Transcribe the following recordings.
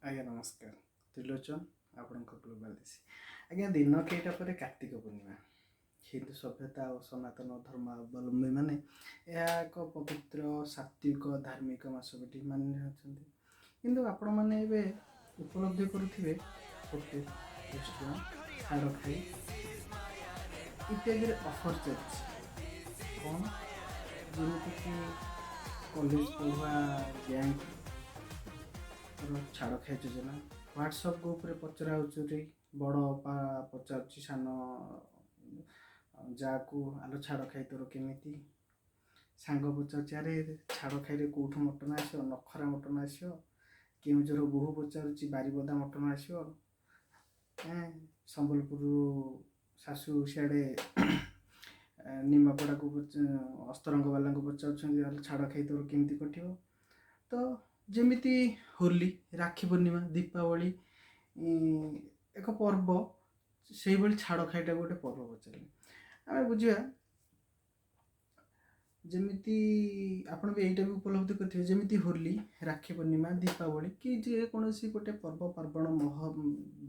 ଆଜ୍ଞା ନମସ୍କାର। ତ୍ରିଲୋଚନ, ଆପଣଙ୍କ ଗ୍ଲୋବାଲ ଦେଶୀ। ଆଜ୍ଞା, ଦିନ କେଇଟା ପରେ କାର୍ତ୍ତିକ ପୂର୍ଣ୍ଣିମା। ହିନ୍ଦୁ ସଭ୍ୟତା ଓ ସନାତନ ଧର୍ମାବଲମ୍ବୀମାନେ ଏହା ଏକ ପବିତ୍ର, ସାତ୍ତ୍ୱିକ, ଧାର୍ମିକ ମାସ ବୋଲି ମାନି ଅଛନ୍ତି। କିନ୍ତୁ ଆପଣମାନେ ଏବେ ଉପଲବ୍ଧି କରୁଥିବେ, ହୋଟେଲ, ରେଷ୍ଟୁରାଣ୍ଟ, ଛାଡ଼ଖାଇ ଇତ୍ୟାଦିରେ ଅଫର୍ ଚାଲିଛି। କ'ଣ ଯେମିତିକି କଲେଜ ପଢ଼ୁଆ ଗ୍ୟାଙ୍ଗର ଛାଡ଼ଖାଇ ଯୋଜନା, ହ୍ୱାଟ୍ସଅପ୍ ଗ୍ରୁପରେ ପଚରା ଉଚୁରି, ବଡ଼ ଅପା ପଚାରୁଛି ସାନ ଯାଆକୁ, "ଆଲୋ, ଛାଡ଼ଖାଇ ତୋର କେମିତି?" ସାଙ୍ଗ ପଚାରୁଛି, "ଆରେ, ଛାଡ଼ଖାଇରେ କେଉଁଠୁ ମଟନ୍ ଆସିବ? ନଖରା ମଟନ୍ ଆସିବ? କେଉଁଝର ବୋହୂ ପଚାରୁଛି, ବାରିପଦା ମଟନ୍ ଆସିବ?" ସମ୍ବଲପୁରରୁ ଶାଶୁ ସିଆଡ଼େ ନିମାପଡ଼ାକୁ ଅସ୍ତରଙ୍ଗ ବାଲାଙ୍କୁ ପଚାରୁଛନ୍ତି, "ଆଲୋ, ଛାଡ଼ଖାଇ ତୋର କେମିତି କଟିବ?" ତ ଯେମିତି ହୋଲି, ରାକ୍ଷୀ ପୂର୍ଣ୍ଣିମା, ଦୀପାବଳି ଏକ ପର୍ବ, ସେଇଭଳି ଛାଡ଼ଖାଇଟା ଗୋଟେ ପର୍ବ ପଚାରିଲେ ଆମେ ବୁଝିବା। ଯେମିତି ଆପଣ ବି ଏଇଟା ବି ଉପଲବ୍ଧି କରିଥିବେ, ଯେମିତି ହୋଲି, ରାକ୍ଷୀ ପୂର୍ଣ୍ଣିମା, ଦୀପାବଳି କି ଯେକୌଣସି ଗୋଟେ ପର୍ବପାର୍ବଣ ମହ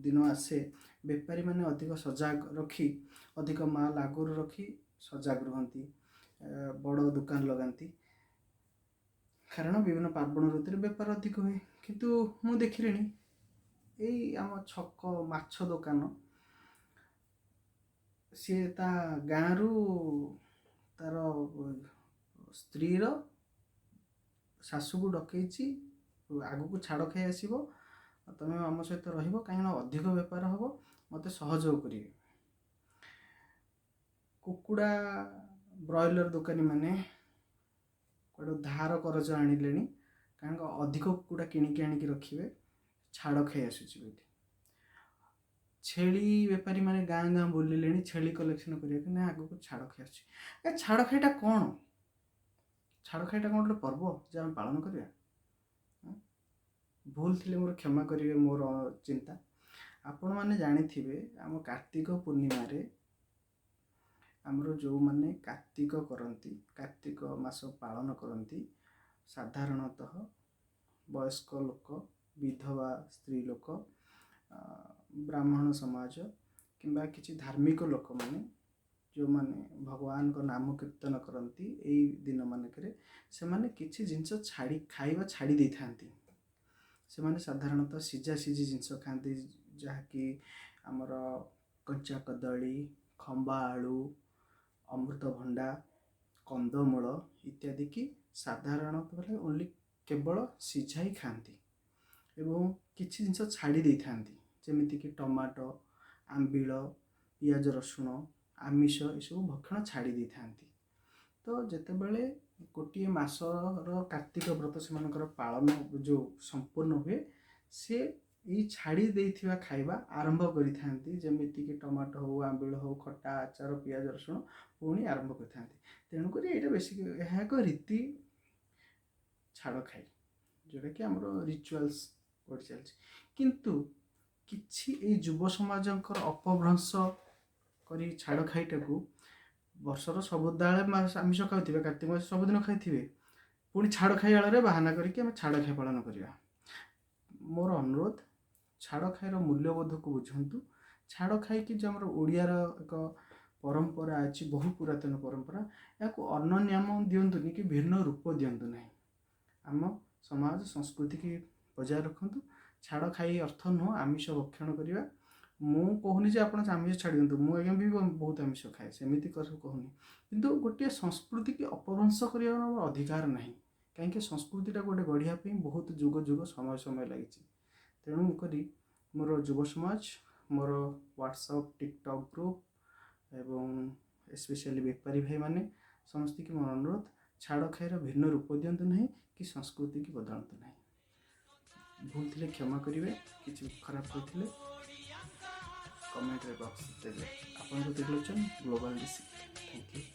ଦିନ ଆସେ, ବେପାରୀମାନେ ଅଧିକ ସଜାଗ ରଖି, ଅଧିକ ମାଲ ଆଗରୁ ରଖି ସଜାଗ ରୁହନ୍ତି, ବଡ଼ ଦୋକାନ ଲଗାନ୍ତି, କାରଣ ବିଭିନ୍ନ ପାର୍ବଣ ଋତୁରେ ବେପାର ଅଧିକ ହୁଏ। କିନ୍ତୁ ମୁଁ ଦେଖିଲିଣି, ଏଇ ଆମ ଛକ ମାଛ ଦୋକାନ, ସିଏ ତା ଗାଁରୁ ତାର ସ୍ତ୍ରୀର ଶାଶୁକୁ ଡକେଇଛି, ଆଗକୁ ଛାଡ଼ଖାଇ ଆସିବ, ତମେ ଆମ ସହିତ ରହିବ, କାହିଁକିନା ଅଧିକ ବେପାର ହେବ, ମୋତେ ସହଯୋଗ କରିବେ। କୁକୁଡ଼ା ବ୍ରଏଲର ଦୋକାନୀମାନେ କୁଆଡ଼ୁ ଧାର କରଜ ଆଣିଲେଣି, କାରଣ ଅଧିକ କୁକୁଡ଼ା କିଣିକି ଆଣିକି ରଖିବେ, ଛାଡ଼ଖାଇ ଆସୁଛି ବୋଲି। ଛେଳି ବେପାରୀମାନେ ଗାଁ ଗାଁ ବୁଲିଲେଣି ଛେଳି କଲେକ୍ସନ୍ କରିବାକୁ, ନା ଆଗକୁ ଛାଡ଼ଖାଇ ଆସୁଛି। ଏ ଛାଡ଼ଖାଇଟା କ'ଣ? ଛାଡ଼ଖାଇଟା କ'ଣ ଗୋଟେ ପର୍ବ ଯେ ଆମେ ପାଳନ କରିବା? ଭୁଲ ଥିଲେ ମୋର କ୍ଷମା କରିବେ। ମୋର ଚିନ୍ତା, ଆପଣମାନେ ଜାଣିଥିବେ, ଆମ କାର୍ତ୍ତିକ ପୂର୍ଣ୍ଣିମାରେ ଆମର ଯେଉଁମାନେ କାର୍ତ୍ତିକ କରନ୍ତି, କାର୍ତ୍ତିକ ମାସ ପାଳନ କରନ୍ତି, ସାଧାରଣତଃ ବୟସ୍କ ଲୋକ, ବିଧବା ସ୍ତ୍ରୀ ଲୋକ, ବ୍ରାହ୍ମଣ ସମାଜ କିମ୍ବା କିଛି ଧାର୍ମିକ ଲୋକମାନେ, ଯେଉଁମାନେ ଭଗବାନଙ୍କ ନାମ କୀର୍ତ୍ତନ କରନ୍ତି, ଏଇ ଦିନମାନଙ୍କରେ ସେମାନେ କିଛି ଜିନିଷ ଛାଡ଼ି, ଖାଇବା ଛାଡ଼ି ଦେଇଥାନ୍ତି। ସେମାନେ ସାଧାରଣତଃ ସିଝା ସିଝି ଜିନିଷ ଖାଆନ୍ତି, ଯାହାକି ଆମର କଞ୍ଚା କଦଳୀ, ଖମ୍ବା ଆଳୁ, ଅମୃତଭଣ୍ଡା, କନ୍ଦମୂଳ ଇତ୍ୟାଦି କି ସାଧାରଣତଃ ଓନ୍ଲି କେବଳ ସିଝାଇ ଖାଆନ୍ତି ଏବଂ କିଛି ଜିନିଷ ଛାଡ଼ି ଦେଇଥାନ୍ତି, ଯେମିତିକି ଟମାଟୋ, ଆମ୍ବିଳ, ପିଆଜ, ରସୁଣ, ଆମିଷ ଏସବୁ ଭକ୍ଷଣ ଛାଡ଼ି ଦେଇଥାନ୍ତି। ତ ଯେତେବେଳେ ଗୋଟିଏ ମାସର କାର୍ତ୍ତିକ ବ୍ରତ ସେମାନଙ୍କର ପାଳନ ଯେଉଁ ସମ୍ପୂର୍ଣ୍ଣ ହୁଏ, ସେ ଏଇ ଛାଡ଼ି ଦେଇଥିବା ଖାଇବା ଆରମ୍ଭ କରିଥାନ୍ତି, ଯେମିତିକି ଟମାଟୋ ହଉ, ଆମ୍ବିଳ ହଉ, ଖଟା, ଆଚାର, ପିଆଜ, ରସୁଣ ପୁଣି ଆରମ୍ଭ କରିଥାନ୍ତି। ତେଣୁକରି ଏଇଟା ବେଶୀ ଏହା ଏକ ରୀତି ଛାଡ଼ ଖାଇ, ଯେଉଁଟାକି ଆମର ରିଚୁଆଲ୍ସ ଗଢ଼ି ଚାଲିଛି। କିନ୍ତୁ କିଛି ଏଇ ଯୁବ ସମାଜଙ୍କର ଅପଭ୍ରଂଶ କରି ଛାଡ଼ ଖାଇଟାକୁ, ବର୍ଷର ସବୁବେଳେ ମାସ ଆମିଷ ଖାଉଥିବେ, କାର୍ତ୍ତିକ ମାସ ସବୁଦିନ ଖାଇଥିବେ, ପୁଣି ଛାଡ଼ ଖାଇ ଆଳରେ ବାହାନା କରିକି ଆମେ ଛାଡ଼ ଖାଇ ପାଳନ କରିବା। ମୋର ଅନୁରୋଧ, ଛାଡ଼ ଖାଇର ମୂଲ୍ୟବୋଧକୁ ବୁଝନ୍ତୁ। ଛାଡ଼ ଖାଇକି ଯେଉଁ ଆମର ଓଡ଼ିଆର ଏକ ପରମ୍ପରା ଅଛି, ବହୁ ପୁରାତନ ପରମ୍ପରା, ଏହାକୁ ଅନ୍ୟ ନାମ ଦିଅନ୍ତୁନି କି ଭିନ୍ନ ରୂପ ଦିଅନ୍ତୁ ନାହିଁ। ଆମ ସମାଜ ସଂସ୍କୃତିକି ବଜାୟ ରଖନ୍ତୁ। ଛାଡ଼ ଖାଇ ଅର୍ଥ ନୁହଁ ଆମିଷ ଭକ୍ଷଣ କରିବା। ମୁଁ କହୁନି ଯେ ଆପଣ ଆମିଷ ଛାଡ଼ି ଦିଅନ୍ତୁ। ମୁଁ ଆଜ୍ଞା ବି ବହୁତ ଆମିଷ ଖାଏ, ସେମିତି କହୁନି। କିନ୍ତୁ ଗୋଟିଏ ସଂସ୍କୃତିକି ଅପଭ୍ରଂଶ କରିବାର ଆମର ଅଧିକାର ନାହିଁ, କାହିଁକି ସଂସ୍କୃତିଟା ଗୋଟେ ଗଢ଼ିବା ପାଇଁ ବହୁତ ଯୁଗ ଯୁଗ, ସମୟ ସମୟ ଲାଗିଛି। ତେଣୁ କରି ମୋର ଯୁବ ସମାଜ, ମୋର ହ୍ୱାଟ୍ସଅପ୍, ଟିକଟକ୍ ଗ୍ରୁପ୍ ଏବଂ ଏସ୍ପେସିଆଲି ବେପାରୀ ଭାଇମାନେ, ସମସ୍ତଙ୍କୁ ମୋର ଅନୁରୋଧ, ଛାଡ଼ ଖାଇର ଭିନ୍ନ ରୂପ ଦିଅନ୍ତୁ ନାହିଁ କି ସଂସ୍କୃତିକି ବଦଳାନ୍ତୁ ନାହିଁ। ଭୁଲ ଥିଲେ କ୍ଷମା କରିବେ। କିଛି ଖରାପ କହିଥିଲେ କମେଣ୍ଟରେ ବକ୍ସ ଦେବେ। ଆପଣଙ୍କ Trilochan, global DC. Thank you.